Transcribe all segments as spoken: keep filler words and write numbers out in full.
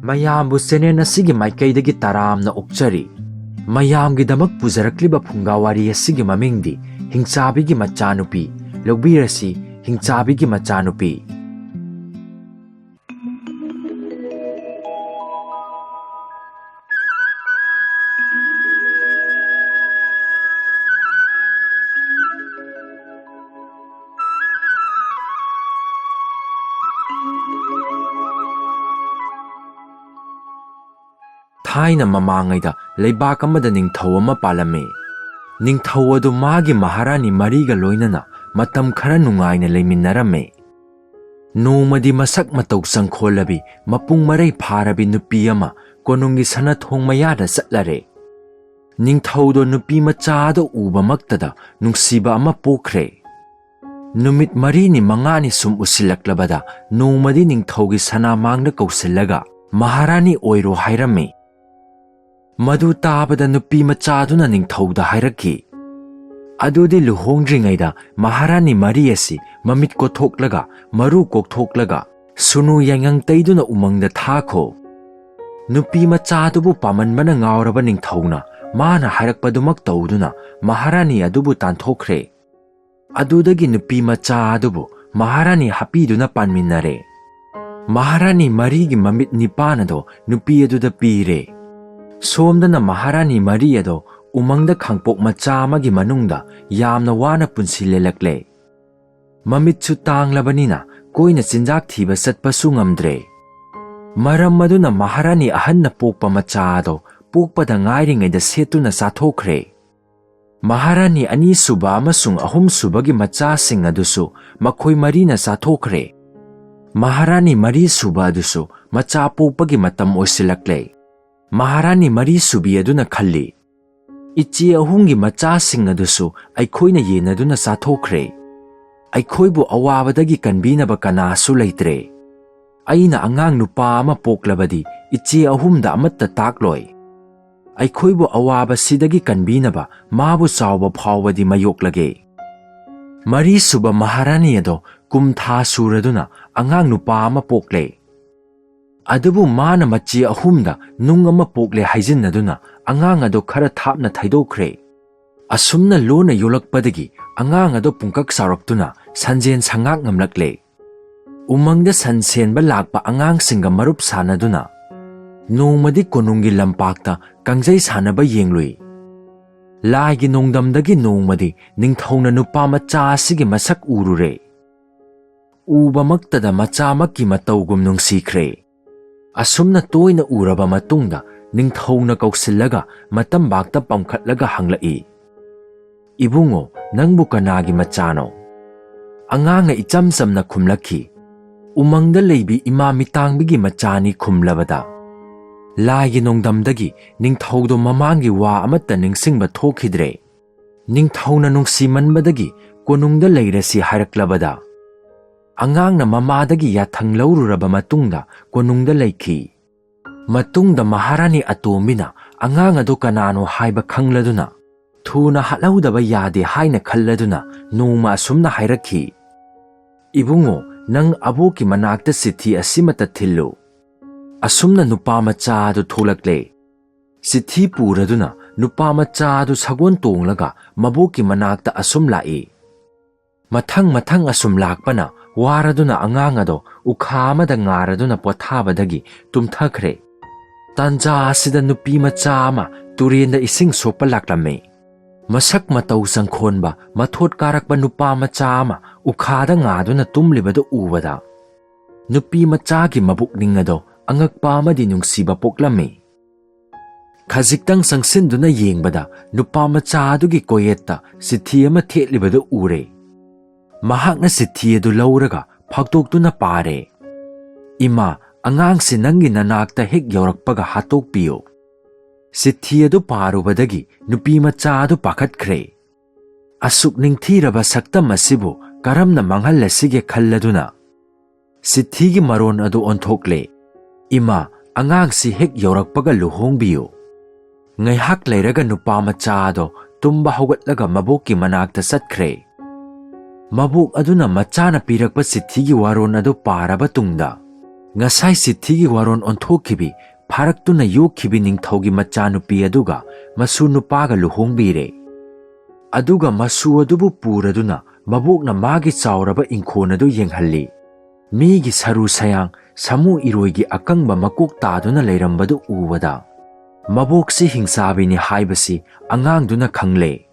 ꯃꯌꯥꯝꯕꯨ ꯆꯦꯅꯦꯜ ꯑꯁꯤꯒꯤ ꯃꯥꯏꯀꯩꯗꯒꯤ ꯇꯔꯥꯝꯅ ꯑꯣꯛꯆꯔꯤ꯫ ꯃꯌꯥꯝꯒꯤꯗꯃꯛ ꯄꯨꯖꯔꯛꯂꯤꯕ ꯐꯨꯡꯒꯥ ꯋꯥꯔꯤ ꯑꯁꯤꯒꯤ ꯃꯃꯤꯡꯗꯤ ꯍꯤꯡꯆꯥꯕꯤꯒꯤ ꯃꯆꯥꯅꯨꯄꯤ꯫ ꯂꯧꯕꯤꯔꯁꯤ ꯍꯤꯡꯆꯥꯕꯤꯒꯤ ꯃꯆꯥꯅꯨꯄꯤ꯫ ꯊꯥꯏꯅ ꯃꯃꯥꯡꯉꯩꯗ ꯂꯩꯕꯥꯛ ꯑꯃꯗ ꯅꯤꯡꯊꯧ ꯑꯃ ꯄꯥꯜꯂꯝꯃꯤ꯫ ꯅꯤꯡꯊꯧ ꯑꯗꯨ ꯃꯥꯒꯤ ꯃꯍꯥꯔꯥꯅꯤ ꯃꯔꯤꯒ ꯂꯣꯏꯅꯅ ꯃꯇꯝ ꯈꯔ ꯅꯨꯡꯉꯥꯏꯅ ꯂꯩꯃꯤꯟꯅꯔꯝꯃꯤ꯫ ꯅꯣꯡꯃꯗꯤ ꯃꯁꯛ ꯃꯇꯧ ꯆꯪꯈꯣꯜꯂꯕꯤ, ꯃꯄꯨꯡ ꯃꯔꯩ ꯐꯥꯔꯕꯤ ꯅꯨꯄꯤ ꯑꯃ ꯀꯣꯅꯨꯡꯒꯤ ꯁꯅꯥꯊꯣꯡ ꯃꯌꯥꯗ ꯆꯠꯂꯔꯦ꯫ ꯅꯤꯡꯊꯧꯗꯣ ꯅꯨꯄꯤ ꯃꯆꯥ ꯑꯗꯨ ꯎꯕꯃꯛꯇꯗ ꯅꯨꯡꯁꯤꯕ ꯑꯃ ꯄꯣꯛꯈ꯭ꯔꯦ꯫ ꯅꯨꯃꯤꯠ ꯃꯔꯤꯅꯤ ꯃꯉꯥꯅꯤ ꯁꯨꯝ ꯎꯁꯤꯜꯂꯛꯂꯕꯗ ꯅꯣꯡꯃꯗꯤ ꯅꯤꯡꯊꯧꯒꯤ ꯁꯅꯥꯃꯥꯡꯗ ꯀꯧꯁꯤꯜꯂꯒ ꯃꯍꯥꯔꯥꯅꯤ ꯑꯣꯏꯔꯣ ꯍꯥꯏꯔꯝꯃꯤ꯫ ꯃꯗꯨ ꯇꯥꯕꯗ ꯅꯨꯄꯤ ꯃꯆꯥꯗꯨꯅ ꯅꯤꯡꯊꯧꯗ ꯍꯥꯏꯔꯛꯈꯤ, "ꯑꯗꯨꯗꯤ ꯂꯨꯍꯣꯡꯗ꯭ꯔꯤꯉꯩꯗ ꯃꯍꯥꯔꯥꯅꯤ ꯃꯔꯤ ꯑꯁꯤ ꯃꯃꯤꯠ ꯀꯣꯊꯣꯛꯂꯒ ꯃꯔꯨ ꯀꯣꯛꯊꯣꯛꯂꯒ ꯁꯨꯅꯨ ꯌꯥꯏꯉꯪ ꯇꯩꯗꯨꯅ ꯎꯃꯪꯗ ꯊꯥꯈꯣ꯫" ꯅꯨꯄꯤ ꯃꯆꯥꯗꯨꯕꯨ ꯄꯥꯝꯃꯟꯕꯅ ꯉꯥꯎꯔꯕ ꯅꯤꯡꯊꯧꯅ ꯃꯥꯅ ꯍꯥꯏꯔꯛꯄꯗꯨꯃꯛ ꯇꯧꯗꯨꯅ ꯃꯍꯥꯔꯥꯅꯤ ꯑꯗꯨꯕꯨ ꯇꯥꯟꯊꯣꯛꯈ꯭ꯔꯦ꯫ ꯑꯗꯨꯗꯒꯤ ꯅꯨꯄꯤ ꯃꯆꯥ ꯑꯗꯨꯕꯨ ꯃꯍꯥꯔꯥꯅꯤ ꯍꯥꯞꯄꯤꯗꯨꯅ ꯄꯥꯟꯃꯤꯟꯅꯔꯦ꯫ ꯃꯍꯥꯔꯥꯅꯤ ꯃꯔꯤꯒꯤ ꯃꯃꯤꯠ ꯅꯤꯄꯥꯟ ꯑꯗꯣ ꯅꯨꯄꯤ ꯑꯗꯨꯗ ꯄꯤꯔꯦ꯫ ꯁꯣꯝꯗꯅ ꯃꯍꯥꯔꯥꯅꯤ ꯃꯔꯤ ꯑꯗꯣ ꯎꯃꯪꯗ ꯈꯥꯡꯄꯣꯛ ꯃꯆꯥ ꯑꯃꯒꯤ ꯃꯅꯨꯡꯗ ꯌꯥꯝꯅ ꯋꯥꯅ ꯄꯨꯟꯁꯤ ꯂꯦꯜꯂꯛꯂꯦ꯫ ꯃꯃꯤꯠꯁꯨ ꯇꯥꯡꯂꯕꯅꯤꯅ ꯀꯣꯏꯅ ꯆꯤꯟꯖꯥꯛ ꯊꯤꯕ ꯆꯠꯄꯁꯨ ꯉꯝꯗ꯭ꯔꯦ꯫ ꯃꯔꯝ ꯑꯗꯨꯅ ꯃꯍꯥꯔꯥꯅꯤ ꯑꯍꯟꯅ ꯄꯣꯛꯄ ꯃꯆꯥ ꯑꯗꯣ ꯄꯣꯛꯄꯗ ꯉꯥꯏꯔꯤꯉꯩꯗ ꯁꯦꯠꯇꯨꯅ ꯆꯥꯊꯣꯛꯈ꯭ꯔꯦ꯫ ꯃꯍꯥꯔꯥꯅꯤ ꯑꯅꯤꯁꯨꯕ ꯑꯃꯁꯨꯡ ꯑꯍꯨꯝꯁꯨꯕꯒꯤ ꯃꯆꯥꯁꯤꯡ ꯑꯗꯨꯁꯨ ꯃꯈꯣꯏ ꯃꯔꯤꯅ ꯆꯥꯊꯣꯛꯈ꯭ꯔꯦ꯫ ꯃꯍꯥꯔꯥꯅꯤ ꯃꯔꯤꯁꯨꯕ ꯑꯗꯨꯁꯨ ꯃꯆꯥ ꯄꯣꯛꯄꯒꯤ ꯃꯇꯝ ꯑꯣꯏꯁꯤꯜꯂꯛꯂꯦ꯫ ꯃꯍꯥꯔꯥꯅꯤ ꯃꯔꯤꯁꯨꯕꯤ ꯑꯗꯨꯅ ꯈꯜꯂꯤ, "ꯏꯆꯦ ꯑꯍꯨꯝꯒꯤ ꯃꯆꯥꯁꯤꯡ ꯑꯗꯨꯁꯨ ꯑꯩꯈꯣꯏꯅ ꯌꯦꯟꯅꯗꯨꯅ ꯆꯥꯊꯣꯛꯈ꯭ꯔꯦ꯫ ꯑꯩꯈꯣꯏꯕꯨ ꯑꯋꯥꯕꯗꯒꯤ ꯀꯟꯕꯤꯅꯕ ꯀꯅꯥꯁꯨ ꯂꯩꯇ꯭ꯔꯦ꯫ ꯑꯩꯅ ꯑꯉꯥꯡ ꯅꯨꯄꯥ ꯑꯃ ꯄꯣꯛꯂꯕꯗꯤ ꯏꯆꯦ ꯑꯍꯨꯝꯗ ꯑꯃꯠꯇ ꯇꯥꯛꯂꯣꯏ꯫ ꯑꯩꯈꯣꯏꯕꯨ ꯑꯋꯥꯕꯁꯤꯗꯒꯤ ꯀꯟꯕꯤꯅꯕ ꯃꯥꯕꯨ ꯆꯥꯎꯕ ꯐꯥꯎꯕꯗꯤ ꯃꯌꯣꯛꯂꯒꯦ꯫" ꯃꯔꯤꯁꯨꯕ ꯃꯍꯥꯔꯥꯅꯤ ꯑꯗꯣ ꯀꯨꯝ ꯊꯥ ꯁꯨꯔꯗꯨꯅ ꯑꯉꯥꯡ ꯅꯨꯄꯥ ꯑꯃ ꯄꯣꯛꯂꯦ꯫ ꯑꯗꯨꯕꯨ ꯃꯥꯅ ꯃꯆꯦ ꯑꯍꯨꯝꯗ ꯅꯨꯡ ꯑꯃ ꯄꯣꯛꯂꯦ ꯍꯥꯏꯖꯤꯟꯅꯗꯨꯅ ꯑꯉꯥꯡ ꯑꯗꯨ ꯈꯔ ꯊꯥꯞꯅ ꯊꯩꯗꯣꯛꯈ꯭ꯔꯦ꯫ ꯑꯁꯨꯝꯅ ꯂꯣꯟꯅ ꯌꯣꯛꯂꯛꯄꯗꯒꯤ ꯑꯉꯥꯡ ꯑꯗꯨ ꯄꯨꯡꯀꯛ ꯆꯥꯎꯔꯛꯇꯨꯅ ꯁꯟꯖꯦꯟ ꯁꯉꯥꯛ ꯉꯝꯂꯛꯂꯦ꯫ ꯎꯃꯪꯗ ꯁꯟ ꯁꯦꯟꯕ ꯂꯥꯛꯄ ꯑꯉꯥꯡꯁꯤꯡꯒ ꯃꯔꯨꯞ ꯁꯥꯟꯅꯗꯨꯅ ꯅꯣꯡꯃꯗꯤ ꯀꯣꯅꯨꯡꯒꯤ ꯂꯝꯄꯥꯛꯇ ꯀꯥꯡꯖꯩ ꯁꯥꯟꯅꯕ ꯌꯦꯡꯂꯨꯏ꯫ ꯂꯥꯏꯒꯤ ꯅꯣꯡꯗꯝꯗꯒꯤ ꯅꯣꯡꯃꯗꯤ ꯅꯤꯡꯊꯧꯅ ꯅꯨꯄꯥ ꯃꯆꯥ ꯑꯁꯤꯒꯤ ꯃꯁꯛ ꯎꯔꯨꯔꯦ꯫ ꯎꯕꯃꯛꯇꯗ ꯃꯆꯥꯃꯛꯀꯤ ꯃꯇꯧꯒꯨꯝ ꯅꯨꯡꯁꯤꯈ꯭ꯔꯦ꯫ ꯑꯁꯨꯝꯅ ꯇꯣꯏꯅ ꯎꯔꯕ ꯃꯇꯨꯡꯗ ꯅꯤꯡꯊꯧꯅ ꯀꯧꯁꯤꯜꯂꯒ ꯃꯇꯝꯕꯥꯛꯇ ꯄꯝꯈꯠꯂꯒ ꯍꯪꯂꯛꯏ, "ꯏꯕꯨꯡꯉꯣ, ꯅꯪꯕꯨ ꯀꯅꯥꯒꯤ ꯃꯆꯥꯅꯣ?" ꯑꯉꯥꯡꯅ ꯏꯆꯝ ꯆꯝꯅ ꯈꯨꯝꯂꯛꯈꯤ, "ꯎꯃꯪꯗ ꯂꯩꯕꯤ ꯏꯃꯥ ꯃꯤꯇꯥꯡꯕꯤꯒꯤ ꯃꯆꯥꯅꯤ" ꯈꯨꯝꯂꯕꯗ, ꯂꯥꯏꯒꯤ ꯅꯣꯡꯗꯝꯗꯒꯤ ꯅꯤꯡꯊꯧꯗꯣ ꯃꯃꯥꯡꯒꯤ ꯋꯥ ꯑꯃꯠꯇ ꯅꯤꯡꯁꯤꯡꯕ ꯊꯣꯛꯈꯤꯗ꯭ꯔꯦ꯫ ꯅꯤꯡꯊꯧꯅ ꯅꯨꯡꯁꯤꯃꯟꯕꯗꯒꯤ ꯀꯣꯅꯨꯡꯗ ꯂꯩꯔꯁꯤ ꯍꯥꯏꯔꯛꯂꯕꯗ, ꯑꯉꯥꯡꯅ ꯃꯃꯥꯗꯒꯤ ꯌꯥꯊꯪ ꯂꯧꯔꯨꯔꯕ ꯃꯇꯨꯡꯗ ꯀꯣꯅꯨꯡꯗ ꯂꯩꯈꯤ꯫ ꯃꯇꯨꯡꯗ ꯃꯍꯥꯔꯥꯅꯤ ꯑꯇꯣꯝꯕꯤꯅ ꯑꯉꯥꯡ ꯑꯗꯨ ꯀꯅꯥꯅꯣ ꯍꯥꯏꯕ ꯈꯪꯂꯗꯨꯅ, ꯊꯨꯅ ꯍꯥꯠꯍꯧꯗꯕ ꯌꯥꯗꯦ ꯍꯥꯏꯅ ꯈꯜꯂꯗꯨꯅ ꯅꯣꯡꯃ ꯑꯁꯨꯝꯅ ꯍꯥꯏꯔꯛꯈꯤ, "ꯏꯕꯨꯡꯉꯣ, ꯅꯪ ꯑꯕꯣꯛꯀꯤ ꯃꯅꯥꯛꯇ ꯆꯤꯊꯤ ꯑꯁꯤꯃꯇ ꯊꯤꯜꯂꯨ"꯫ ꯑꯁꯨꯝꯅ ꯅꯨꯄꯥ ꯃꯆꯥ ꯑꯗꯨ ꯊꯣꯛꯂꯛꯂꯦ꯫ ꯆꯤꯊꯤ ꯄꯨꯔꯗꯨꯅ ꯅꯨꯄꯥ ꯃꯆꯥ ꯑꯗꯨ ꯁꯒꯣꯜ ꯇꯣꯡꯂꯒ ꯃꯕꯣꯛꯀꯤ ꯃꯅꯥꯛꯇ ꯑꯁꯨꯝ ꯂꯥꯛꯏ꯫ ꯃꯊꯪ ꯃꯊꯪ ꯑꯁꯨꯝ ꯂꯥꯛꯄꯅ ꯋꯥꯔꯗꯨꯅ ꯑꯉꯥꯡ ꯑꯗꯣ ꯎꯈꯥ ꯑꯃꯗ ꯉꯥꯔꯗꯨꯅ ꯄꯣꯊꯥꯕꯗꯒꯤ ꯇꯨꯝꯊꯈ꯭ꯔꯦ꯫ ꯇꯥꯟꯖꯥ ꯑꯁꯤꯗ ꯅꯨꯄꯤ ꯃꯆꯥ ꯑꯃ ꯇꯨꯔꯦꯟꯗ ꯏꯁꯤꯡ ꯁꯣꯛꯄ ꯂꯥꯛꯂꯝꯃꯤ꯫ ꯃꯁꯛ ꯃꯇꯧ ꯆꯪꯈꯣꯟꯕ, ꯃꯊꯣꯠ ꯀꯥꯔꯛꯄ ꯅꯨꯄꯥ ꯃꯆꯥ ꯑꯃ ꯎꯈꯥꯗ ꯉꯥꯗꯨꯅ ꯇꯨꯝꯂꯤꯕꯗꯨ ꯎꯕꯗ, ꯅꯨꯄꯤ ꯃꯆꯥꯒꯤ ꯃꯕꯨꯛꯅꯤꯡ ꯑꯗꯣ ꯑꯉꯛꯄ ꯑꯃꯗꯤ ꯅꯨꯡꯁꯤꯕ ꯄꯣꯛꯂꯝꯃꯤ꯫ ꯈꯖꯤꯛꯇꯪ ꯆꯪꯁꯤꯟꯗꯨꯅ ꯌꯦꯡꯕꯗ ꯅꯨꯄꯥ ꯃꯆꯥ ꯑꯗꯨꯒꯤ ꯀꯣꯌꯦꯠꯇ ꯆꯤꯊꯤ ꯑꯃ ꯊꯦꯠꯂꯤꯕꯗꯨ ꯎꯔꯦ꯫ ꯃꯍꯥꯛꯅ ꯆꯤꯊꯤ ꯑꯗꯨ ꯂꯧꯔꯒ ꯐꯥꯛꯇꯣꯛꯇꯨꯅ ꯄꯥꯔꯦ꯫ "ꯏꯃꯥ, ꯑꯉꯥꯡꯁꯤ ꯅꯪꯒꯤ ꯅꯅꯥꯛꯇ ꯍꯦꯛ ꯌꯧꯔꯛꯄꯒ ꯍꯥꯠꯇꯣꯛꯄꯤꯌꯨ"꯫ ꯆꯤꯊꯤ ꯑꯗꯨ ꯄꯥꯔꯨꯕꯗꯒꯤ ꯅꯨꯄꯤ ꯃꯆꯥ ꯑꯗꯨ ꯄꯥꯈꯠꯈ꯭ꯔꯦ꯫ ꯑꯁꯨꯛ ꯅꯤꯡꯊꯤꯔꯕ ꯁꯛꯇꯝ ꯑꯁꯤꯕꯨ ꯀꯔꯝꯅ ꯃꯥꯡꯍꯜꯂꯁꯤꯒꯦ ꯈꯜꯂꯗꯨꯅ ꯆꯤꯊꯤꯒꯤ ꯃꯔꯣꯟ ꯑꯗꯨ ꯑꯣꯟꯊꯣꯛꯂꯦ꯫ "ꯏꯃꯥ, ꯑꯉꯥꯡꯁꯤ ꯍꯦꯛ ꯌꯧꯔꯛꯄꯒ ꯂꯨꯍꯣꯡꯕꯤꯌꯨ"꯫ ꯉꯥꯏꯍꯥꯛ ꯂꯩꯔꯒ ꯅꯨꯄꯥ ꯃꯆꯥ ꯑꯗꯣ ꯇꯨꯝꯕ ꯍꯧꯒꯠꯂꯒ ꯃꯕꯣꯛꯀꯤ ꯃꯅꯥꯛꯇ ꯆꯠꯈ꯭ꯔꯦ꯫ ꯃꯕꯣꯛ ꯑꯗꯨꯅ ꯃꯆꯥꯅ ꯄꯤꯔꯛꯄ ꯆꯤꯊꯤꯒꯤ ꯋꯥꯔꯣꯟ ꯑꯗꯨ ꯄꯥꯔꯕ ꯇꯨꯡꯗ, ꯉꯁꯥꯏ ꯆꯤꯊꯤꯒꯤ ꯋꯥꯔꯣꯟ ꯑꯣꯟꯊꯣꯛꯈꯤꯕꯤ, ꯐꯥꯔꯛꯇꯨꯅ ꯌꯣꯛꯈꯤꯕꯤ ꯅꯤꯡꯊꯧꯒꯤ ꯃꯆꯥꯅꯨꯄꯤ ꯑꯗꯨꯒ ꯃꯁꯨ ꯅꯨꯄꯥꯒ ꯂꯨꯍꯣꯡꯕꯤꯔꯦ꯫ ꯑꯗꯨꯒ ꯃꯁꯨ ꯑꯗꯨꯕꯨ ꯄꯨꯔꯗꯨꯅ ꯃꯕꯣꯛꯅ ꯃꯥꯒꯤ ꯆꯥꯎꯔꯕ ꯏꯪꯈꯣꯜ ꯑꯗꯨ ꯌꯦꯡꯍꯜꯂꯤ꯫ ꯃꯤꯒꯤ ꯁꯔꯨ ꯁꯌꯥꯡ, ꯁꯥꯃꯨ ꯏꯔꯣꯏꯒꯤ ꯑꯀꯪꯕ ꯃꯀꯣꯛ ꯇꯥꯗꯨꯅ ꯂꯩꯔꯝꯕꯗꯨ ꯎꯕꯗ, ꯃꯕꯣꯛꯁꯤ ꯍꯤꯡꯆꯥꯕꯤꯅꯤ ꯍꯥꯏꯕꯁꯤ ꯑꯉꯥꯡꯗꯨꯅ ꯈꯪꯂꯦ꯫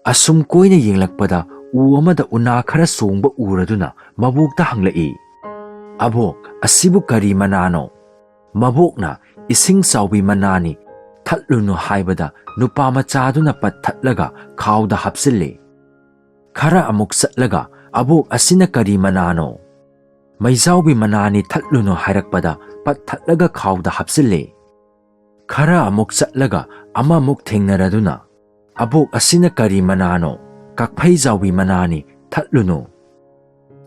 ꯑꯁꯨꯝ ꯀꯣꯏꯅ ꯌꯦꯡꯂꯛꯄꯗ ꯎ ꯑꯃꯗ ꯎꯅꯥ ꯈꯔ ꯆꯣꯡꯕ ꯎꯔꯗꯨꯅ ꯃꯕꯣꯛꯇ ꯍꯪꯂꯛꯏ, "ꯑꯕꯣꯛ, ꯑꯁꯤꯕꯨ ꯀꯔꯤ ꯃꯅꯥꯅꯣ?" ꯃꯕꯣꯛꯅ, "ꯏꯁꯤꯡ ꯆꯥꯎꯕꯤ ꯃꯅꯥꯅꯤ, ꯊꯠꯂꯨꯅꯨ" ꯍꯥꯏꯕꯗ ꯅꯨꯄꯥ ꯃꯆꯥꯗꯨꯅ ꯄꯠ ꯊꯠꯂꯒ ꯈꯥꯎꯗ ꯍꯥꯞꯆꯤꯜꯂꯤ꯫ ꯈꯔ ꯑꯃꯨꯛ ꯆꯠꯂꯒ, "ꯑꯕꯣꯛ, ꯑꯁꯤꯅ ꯀꯔꯤ ꯃꯅꯥꯅꯣ?" "ꯃꯩꯖꯥꯎꯕꯤ ꯃꯅꯥꯅꯤ, ꯊꯠꯂꯨꯅꯨ" ꯍꯥꯏꯔꯛꯄꯗ ꯄꯠ ꯊꯠꯂꯒ ꯈꯥꯎꯗ ꯍꯥꯞꯆꯤꯜꯂꯤ꯫ ꯈꯔ ꯑꯃꯨꯛ ꯆꯠꯂꯒ ꯑꯃꯃꯨꯛ ꯊꯦꯡꯅꯔꯗꯨꯅ, "ꯑꯕꯣꯛ, ꯑꯁꯤꯅ ꯀꯔꯤ ꯃꯅꯥꯅꯣ?" "ꯀꯛꯐꯩ ꯖꯥꯎꯕꯤ ꯃꯅꯥꯅꯤ, ꯊꯠꯂꯨꯅꯨ"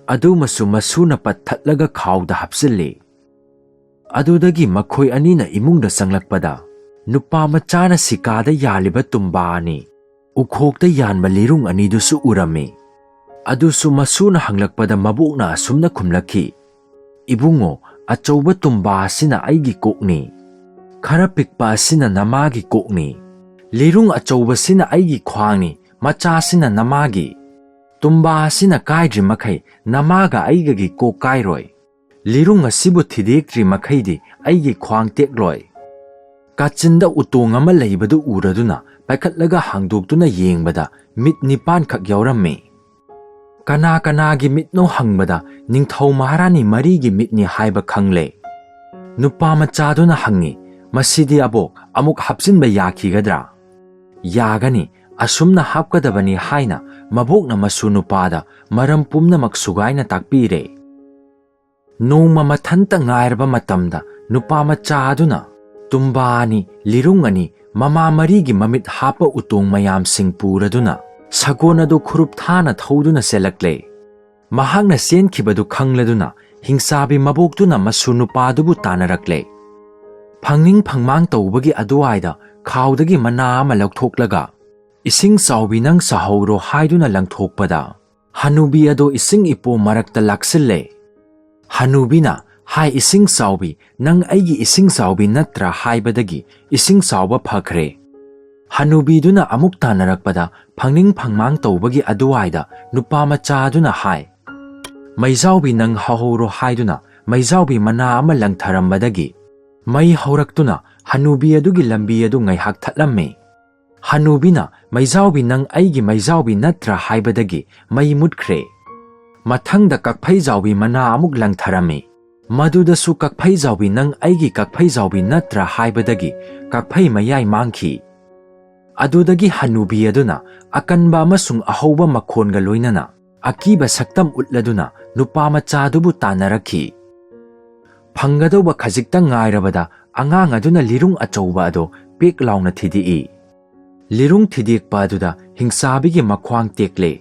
ꯑꯗꯨꯃꯁꯨ ꯃꯁꯨꯅ ꯄꯠ ꯊꯠꯂꯒ ꯈꯥꯎꯗ ꯍꯥꯞꯆꯤꯜꯂꯤ꯫ ꯑꯗꯨꯗꯒꯤ ꯃꯈꯣꯏ ꯑꯅꯤꯅ ꯏꯃꯨꯡꯗ ꯆꯪꯂꯛꯄꯗ, ꯅꯨꯄꯥ ꯃꯆꯥꯅ ꯁꯤꯀꯥꯗ ꯌꯥꯜꯂꯤꯕ ꯇꯨꯝꯕꯥ ꯑꯅꯤ, ꯎꯈꯣꯛꯇ ꯌꯥꯟꯕ ꯂꯤꯔꯨꯡ ꯑꯅꯤꯗꯨꯁꯨ ꯎꯔꯝꯃꯤ꯫ ꯑꯗꯨꯁꯨ ꯃꯁꯨꯅ ꯍꯪꯂꯛꯄꯗ ꯃꯕꯣꯛꯅ ꯑꯁꯨꯝꯅ ꯈꯨꯝꯂꯛꯈꯤ, "ꯏꯕꯨꯡꯉꯣ, ꯑꯆꯧꯕ ꯇꯨꯝꯕꯥ ꯑꯁꯤꯅ ꯑꯩꯒꯤ ꯀꯣꯛꯅꯤ, ꯈꯔ ꯄꯤꯛꯄ ꯑꯁꯤꯅ ꯅꯃꯥꯒꯤ ꯀꯣꯛꯅꯤ, ꯂꯤꯔꯨꯡ ꯑꯆꯧꯕꯁꯤꯅ ꯑꯩꯒꯤ ꯈ꯭ꯋꯥꯡꯅꯤ, ꯃꯆꯥꯁꯤꯅ ꯅꯃꯥꯒꯤ꯫ ꯇꯨꯝꯕꯥ ꯑꯁꯤꯅ ꯀꯥꯏꯗ꯭ꯔꯤ ꯃꯈꯩ ꯅꯃꯥꯒ ꯑꯩꯒꯒꯤ ꯀꯣꯛ ꯀꯥꯏꯔꯣꯏ꯫ ꯂꯤꯔꯨꯡ ꯑꯁꯤꯕꯨ ꯊꯤꯗꯦꯛꯇ꯭ꯔꯤ ꯃꯈꯩꯗꯤ ꯑꯩꯒꯤ ꯈ꯭ꯋꯥꯡ ꯇꯦꯛꯂꯣꯏ"꯫ ꯀꯥꯆꯤꯟꯗ ꯎꯇꯣꯡ ꯑꯃ ꯂꯩꯕꯗꯨ ꯎꯔꯗꯨꯅ ꯄꯥꯏꯈꯠꯂꯒ ꯍꯥꯡꯗꯣꯛꯇꯨꯅ ꯌꯦꯡꯕꯗ ꯃꯤꯠ ꯅꯤꯄꯥꯟꯈꯛ ꯌꯥꯎꯔꯝꯃꯤ꯫ ꯀꯅꯥ ꯀꯅꯥꯒꯤ ꯃꯤꯠꯅꯣ ꯍꯪꯕꯗ ꯅꯤꯡꯊꯧ ꯃꯍꯥꯔꯥꯅꯤ ꯃꯔꯤꯒꯤ ꯃꯤꯠꯅꯤ ꯍꯥꯏꯕ ꯈꯪꯂꯦ꯫ ꯅꯨꯄꯥ ꯃꯆꯥꯗꯨꯅ ꯍꯪꯉꯤ, "ꯃꯁꯤꯗꯤ ꯑꯕꯣꯛ ꯑꯃꯨꯛ ꯍꯥꯞꯆꯤꯟꯕ ꯌꯥꯈꯤꯒꯗ꯭ꯔꯥ?" "ꯌꯥꯒꯅꯤ, ꯑꯁꯨꯝꯅ ꯍꯥꯞꯀꯗꯕꯅꯤ" ꯍꯥꯏꯅ ꯃꯕꯣꯛꯅ ꯃꯁꯨ ꯅꯨꯄꯥꯗ ꯃꯔꯝ ꯄꯨꯝꯅꯃꯛ ꯁꯨꯒꯥꯏꯅ ꯇꯥꯛꯄꯤꯔꯦ꯫ ꯅꯣꯡꯃ ꯃꯊꯟꯇ ꯉꯥꯏꯔꯕ ꯃꯇꯝꯗ ꯅꯨꯄꯥ ꯃꯆꯥ ꯑꯗꯨꯅ ꯇꯨꯝꯕꯥ ꯑꯅꯤ, ꯂꯤꯔꯨꯡ ꯑꯅꯤ, ꯃꯃꯥ ꯃꯔꯤꯒꯤ ꯃꯃꯤꯠ ꯍꯥꯞꯄ ꯎꯇꯣꯡ ꯃꯌꯥꯝꯁꯤꯡ ꯄꯨꯔꯗꯨꯅ ꯁꯒꯣꯜ ꯑꯗꯨ ꯈꯨꯔꯨꯞ ꯊꯥꯅ ꯊꯧꯗꯨꯅ ꯆꯦꯜꯂꯛꯂꯦ꯫ ꯃꯍꯥꯛꯅ ꯆꯦꯟꯈꯤꯕꯗꯨ ꯈꯪꯂꯗꯨꯅ ꯍꯤꯡꯆꯥꯕꯤ ꯃꯕꯣꯛꯇꯨꯅ ꯃꯁꯨ ꯅꯨꯄꯥꯗꯨꯕꯨ ꯇꯥꯟꯅꯔꯛꯂꯦ꯫ ꯐꯪꯅꯤꯡ ꯐꯪꯃꯥꯡ ꯇꯧꯕꯒꯤ ꯑꯗꯨꯋꯥꯏꯗ ꯈꯥꯎꯗꯒꯤ ꯃꯅꯥ ꯑꯃ ꯂꯧꯊꯣꯛꯂꯒ, "ꯏꯁꯤꯡ ꯆꯥꯎꯕꯤ, ꯅꯪ ꯆꯥꯍꯧꯔꯣ" ꯍꯥꯏꯗꯨꯅ ꯂꯪꯊꯣꯛꯄꯗ, ꯍꯅꯨꯕꯤ ꯑꯗꯣ ꯏꯁꯤꯡ ꯏꯄꯣꯝ ꯃꯔꯛꯇ ꯂꯥꯛꯁꯤꯜꯂꯦ꯫ ꯍꯅꯨꯕꯤꯅ, "ꯍꯥꯏ ꯏꯁꯤꯡ ꯆꯥꯎꯕꯤ, ꯅꯪ ꯑꯩꯒꯤ ꯏꯁꯤꯡ ꯆꯥꯎꯕꯤ ꯅꯠꯇ꯭ꯔꯥ?" ꯍꯥꯏꯕꯗꯒꯤ ꯏꯁꯤꯡ ꯆꯥꯎꯕ ꯐꯈ꯭ꯔꯦ꯫ ꯍꯅꯨꯕꯤꯗꯨꯅ ꯑꯃꯨꯛ ꯇꯥꯟꯅꯔꯛꯄꯗ ꯐꯪꯅꯤꯡ ꯐꯪꯃꯥꯡ ꯇꯧꯕꯒꯤ ꯑꯗꯨꯋꯥꯏꯗ ꯅꯨꯄꯥ ꯃꯆꯥ ꯑꯗꯨꯅ ꯍꯥꯏ, "ꯃꯩꯖꯥꯎꯕꯤ, ꯅꯪ ꯍꯧꯍꯧꯔꯣ" ꯍꯥꯏꯗꯨꯅ ꯃꯩꯖꯥꯎꯕꯤ ꯃꯅꯥ ꯑꯃ ꯂꯪꯊꯔꯝꯕꯗꯒꯤ ꯃꯩ ꯍꯧꯔꯛꯇꯨꯅ ꯍꯅꯨꯕꯤ ꯑꯗꯨꯒꯤ ꯂꯝꯕꯤ ꯑꯗꯨ ꯉꯥꯏꯍꯥꯛ ꯊꯠꯂꯝꯃꯤ꯫ ꯍꯅꯨꯕꯤꯅ, "ꯃꯩꯖꯥꯎꯕꯤ, ꯅꯪ ꯑꯩꯒꯤ ꯃꯩꯖꯥꯎꯕꯤ ꯅꯠꯇ꯭ꯔꯥ?" ꯍꯥꯏꯕꯗꯒꯤ ꯃꯩ ꯃꯨꯠꯈ꯭ꯔꯦ꯫ ꯃꯊꯪꯗ ꯀꯛꯐꯩꯖꯥꯎꯕꯤ ꯃꯅꯥ ꯑꯃꯨꯛ ꯂꯪꯊꯔꯝꯃꯤ꯫ ꯃꯗꯨꯗꯁꯨ ꯀꯛꯐꯩꯖꯥꯎꯕꯤ, "ꯅꯪ ꯑꯩꯒꯤ ꯀꯛꯐꯩꯖꯥꯎꯕꯤ ꯅꯠꯇ꯭ꯔꯥ?" ꯍꯥꯏꯕꯗꯒꯤ ꯀꯛꯐꯩ ꯃꯌꯥꯏ ꯃꯥꯡꯈꯤ꯫ ꯑꯗꯨꯗꯒꯤ ꯍꯅꯨꯕꯤ ꯑꯗꯨꯅ ꯑꯀꯟꯕ ꯑꯃꯁꯨꯡ ꯑꯍꯧꯕ ꯃꯈꯣꯟꯒ ꯂꯣꯏꯅꯅ ꯑꯀꯤꯕ ꯁꯛꯇꯝ ꯎꯠꯂꯗꯨꯅ ꯅꯨꯄꯥ ꯃꯆꯥꯗꯨꯕꯨ ꯇꯥꯟꯅꯔꯛꯈꯤ꯫ ꯐꯪꯒꯗꯧꯕ ꯈꯖꯤꯛꯇꯪ ꯉꯥꯏꯔꯕꯗ ꯑꯉꯥꯡ ꯑꯗꯨꯅ ꯂꯤꯔꯨꯡ ꯑꯆꯧꯕ ꯑꯗꯨ ꯄꯦꯛ ꯂꯥꯎꯅ ꯊꯤꯗꯦꯛꯏ꯫ ꯂꯤꯔꯨꯡ ꯊꯤꯗꯦꯛꯄ ꯑꯗꯨꯗ ꯍꯤꯡꯆꯥꯕꯤꯒꯤ ꯃꯈ꯭ꯋꯥꯡ ꯇꯦꯛꯂꯦ꯫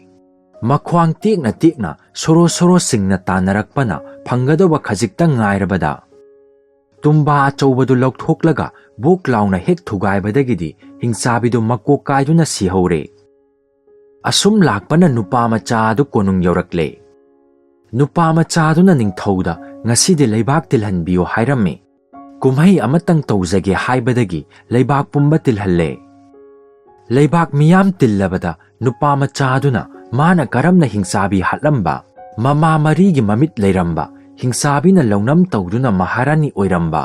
ꯃꯈ꯭ꯋꯥꯡ ꯇꯦꯛꯅ ꯇꯦꯛꯅ ꯁꯣꯔꯣ ꯁꯣꯔꯣ ꯁꯤꯡꯅ ꯇꯥꯟꯅꯔꯛꯄꯅ ꯐꯪꯒꯗꯧꯕ ꯈꯖꯤꯛꯇꯪ ꯉꯥꯏꯔꯕꯗ ꯇꯨꯝꯕꯥ ꯑꯆꯧꯕꯗꯨ ꯂꯧꯊꯣꯛꯂꯒ ꯕꯣꯛ ꯂꯥꯎꯅ ꯍꯦꯛ ꯊꯨꯒꯥꯏꯕꯗꯒꯤꯗꯤ ꯍꯤꯡꯆꯥꯕꯤꯗꯨ ꯃꯀꯣꯛ ꯀꯥꯏꯗꯨꯅ ꯁꯤꯍꯧꯔꯦ꯫ ꯑꯁꯨꯝ ꯂꯥꯛꯄꯅ ꯅꯨꯄꯥ ꯃꯆꯥ ꯑꯗꯨ ꯀꯣꯅꯨꯡ ꯌꯧꯔꯛꯂꯦ꯫ ꯅꯨꯄꯥ ꯃꯆꯥꯗꯨꯅ ꯅꯤꯡꯊꯧꯗ, "ꯉꯁꯤꯗꯤ ꯂꯩꯕꯥꯛ ꯇꯤꯜꯍꯟꯕꯤꯌꯨ" ꯍꯥꯏꯔꯝꯃꯤ꯫ "ꯀꯨꯝꯍꯩ ꯑꯃꯇꯪ ꯇꯧꯖꯒꯦ" ꯍꯥꯏꯕꯗꯒꯤ ꯂꯩꯕꯥꯛ ꯄꯨꯝꯕ ꯇꯤꯜꯍꯜꯂꯦ꯫ ꯂꯩꯕꯥꯛ ꯃꯤꯌꯥꯝ ꯇꯤꯜꯂꯕꯗ ꯅꯨꯄꯥ ꯃꯆꯥꯗꯨꯅ ꯃꯥꯅ ꯀꯔꯝꯅ ꯍꯤꯡꯆꯥꯕꯤ ꯍꯥꯠꯂꯝꯕ, ꯃꯃꯥ ꯃꯔꯤꯒꯤ ꯃꯃꯤꯠ ꯂꯩꯔꯝꯕ, ꯍꯤꯡꯆꯥꯕꯤꯅ ꯂꯧꯅꯝ ꯇꯧꯗꯨꯅ ꯃꯍꯥꯔꯥꯅꯤ ꯑꯣꯏꯔꯝꯕ,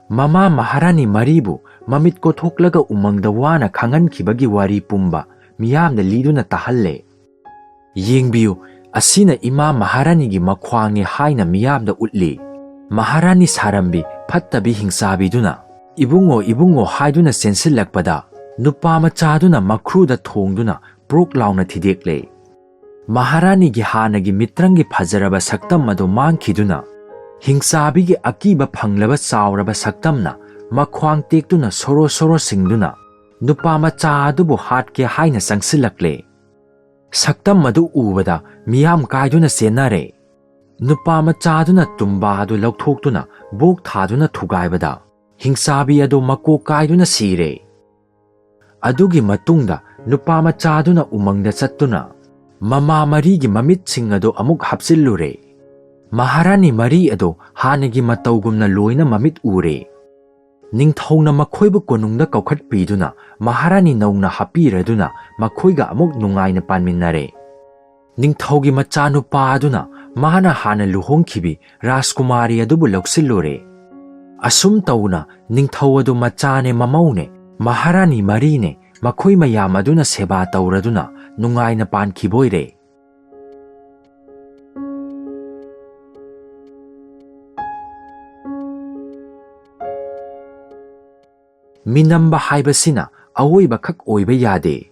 ꯃꯃꯥ ꯃꯍꯥꯔꯥꯅꯤ ꯃꯔꯤꯕꯨ ꯃꯃꯤꯠ ꯀꯣꯊꯣꯛꯂꯒ ꯎꯃꯪꯗ ꯋꯥꯅ ꯈꯥꯡꯍꯟꯈꯤꯕꯒꯤ ꯋꯥꯔꯤ ꯄꯨꯝꯕ ꯃꯤꯌꯥꯝꯗ ꯂꯤꯗꯨꯅ ꯇꯥꯍꯜꯂꯦ꯫ "ꯌꯦꯡꯕꯤꯌꯨ, ꯑꯁꯤꯅ ꯏꯃꯥ ꯃꯍꯥꯔꯥꯅꯤꯒꯤ ꯃꯈ꯭ꯋꯥꯡꯅꯤ" ꯍꯥꯏꯅ ꯃꯤꯌꯥꯝꯗ ꯎꯠꯂꯤ꯫ ꯃꯍꯥꯔꯥꯅꯤ ꯁꯥꯔꯝꯕꯤ ꯐꯠꯇꯕꯤ ꯍꯤꯡꯆꯥꯕꯤꯗꯨꯅ, "ꯏꯕꯨꯡꯉꯣ, ꯏꯕꯨꯡꯉꯣ" ꯍꯥꯏꯗꯨꯅ ꯆꯦꯟꯁꯤꯜꯂꯛꯄꯗ, ꯅꯨꯄꯥ ꯃꯆꯥꯗꯨꯅ ꯃꯈ꯭ꯔꯨꯗ ꯊꯣꯡꯗꯨꯅ ꯄ꯭ꯔꯣꯛ ꯂꯥꯎꯅ ꯊꯤꯗꯦꯛꯂꯦ꯫ ꯃꯍꯥꯔꯥꯅꯤꯒꯤ ꯍꯥꯟꯅꯒꯤ ꯃꯤꯇ꯭ꯔꯪꯒꯤ ꯐꯖꯔꯕ ꯁꯛꯇꯝ ꯑꯗꯨ ꯃꯥꯡꯈꯤꯗꯨꯅ, ꯍꯤꯡꯆꯥꯕꯤꯒꯤ ꯑꯀꯤꯕ ꯐꯪꯂꯕ ꯆꯥꯎꯔꯕ ꯁꯛꯇꯝꯅ ꯃꯈ꯭ꯋꯥꯡ ꯇꯦꯛꯇꯨꯅ ꯁꯣꯔꯣ ꯁꯣꯔꯣ ꯁꯤꯡꯗꯨꯅ ꯅꯨꯄꯥ ꯃꯆꯥ ꯑꯗꯨꯕꯨ ꯍꯥꯠꯀꯦ ꯍꯥꯏꯅ ꯆꯪꯁꯤꯜꯂꯛꯂꯦ꯫ ꯁꯛꯇꯝ ꯑꯗꯨ ꯎꯕꯗ ꯃꯤꯌꯥꯝ ꯀꯥꯏꯗꯨꯅ ꯆꯦꯟꯅꯔꯦ꯫ ꯅꯨꯄꯥ ꯃꯆꯥꯗꯨꯅ ꯇꯨꯝꯕꯥ ꯑꯗꯨ ꯂꯧꯊꯣꯛꯇꯨꯅ ꯕꯣꯛ ꯊꯥꯗꯨꯅ ꯊꯨꯒꯥꯏꯕꯗ, ꯍꯤꯡꯆꯥꯕꯤ ꯑꯗꯨ ꯃꯀꯣꯛ ꯀꯥꯏꯗꯨꯅ ꯁꯤꯔꯦ꯫ ꯑꯗꯨꯒꯤ ꯃꯇꯨꯡꯗ ꯅꯨꯄꯥ ꯃꯆꯥꯗꯨꯅ ꯎꯃꯪꯗ ꯆꯠꯇꯨꯅ ꯃꯃꯥ ꯃꯔꯤꯒꯤ ꯃꯃꯤꯠꯁꯤꯡ ꯑꯗꯨ ꯑꯃꯨꯛ ꯍꯥꯞꯆꯤꯜꯂꯨꯔꯦ꯫ ꯃꯍꯥꯔꯥꯅꯤ ꯃꯔꯤ ꯑꯗꯣ ꯍꯥꯟꯅꯒꯤ ꯃꯇꯧꯒꯨꯝꯅ ꯂꯣꯏꯅ ꯃꯃꯤꯠ ꯎꯔꯦ꯫ ꯅꯤꯡꯊꯧꯅ ꯃꯈꯣꯏꯕꯨ ꯀꯣꯅꯨꯡꯗ ꯀꯧꯈꯠꯄꯤꯗꯨꯅ ꯃꯍꯥꯔꯥꯅꯤ ꯅꯧꯅ ꯍꯥꯞꯄꯤꯔꯗꯨꯅ ꯃꯈꯣꯏꯒ ꯑꯃꯨꯛ ꯅꯨꯡꯉꯥꯏꯅ ꯄꯥꯟꯃꯤꯟꯅꯔꯦ꯫ ꯅꯤꯡꯊꯧꯒꯤ ꯃꯆꯥꯅꯨꯄꯥ ꯑꯗꯨꯅ ꯃꯥꯅ ꯍꯥꯟꯅ ꯂꯨꯍꯣꯡꯈꯤꯕꯤ ꯔꯥꯖꯀꯨꯃꯥꯔꯤ ꯑꯗꯨꯕꯨ ꯂꯧꯁꯤꯜꯂꯨꯔꯦ꯫ ꯑꯁꯨꯝ ꯇꯧꯅ ꯅꯤꯡꯊꯧ ꯑꯗꯨ ꯃꯆꯥꯅꯦ ꯃꯃꯧꯅꯦ ꯃꯍꯥꯔꯥꯅꯤ ꯃꯔꯤꯅꯦ ꯃꯈꯣꯏ ꯃꯌꯥꯝ ꯑꯗꯨꯅ ꯁꯦꯕꯥ ꯇꯧꯔꯗꯨꯅ ꯅꯨꯡꯉꯥꯏꯅ ꯄꯥꯟꯈꯤꯕ ꯑꯣꯏꯔꯦ꯫ ꯃꯤꯅꯝꯕ ꯍꯥꯏꯕꯁꯤꯅ ꯑꯋꯣꯏꯕꯈꯛ ꯑꯣꯏꯕ ꯌꯥꯗꯦ꯫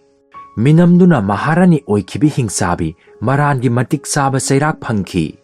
ꯃꯤꯅꯝꯗꯨꯅ ꯃꯍꯥꯔꯥꯅꯤ ꯑꯣꯏꯈꯤꯕꯤ ꯍꯤꯡꯆꯥꯕꯤ ꯃꯔꯥꯟꯒꯤ ꯃꯇꯤꯛ ꯆꯥꯕ ꯆꯩꯔꯥꯛ ꯐꯪꯈꯤ꯫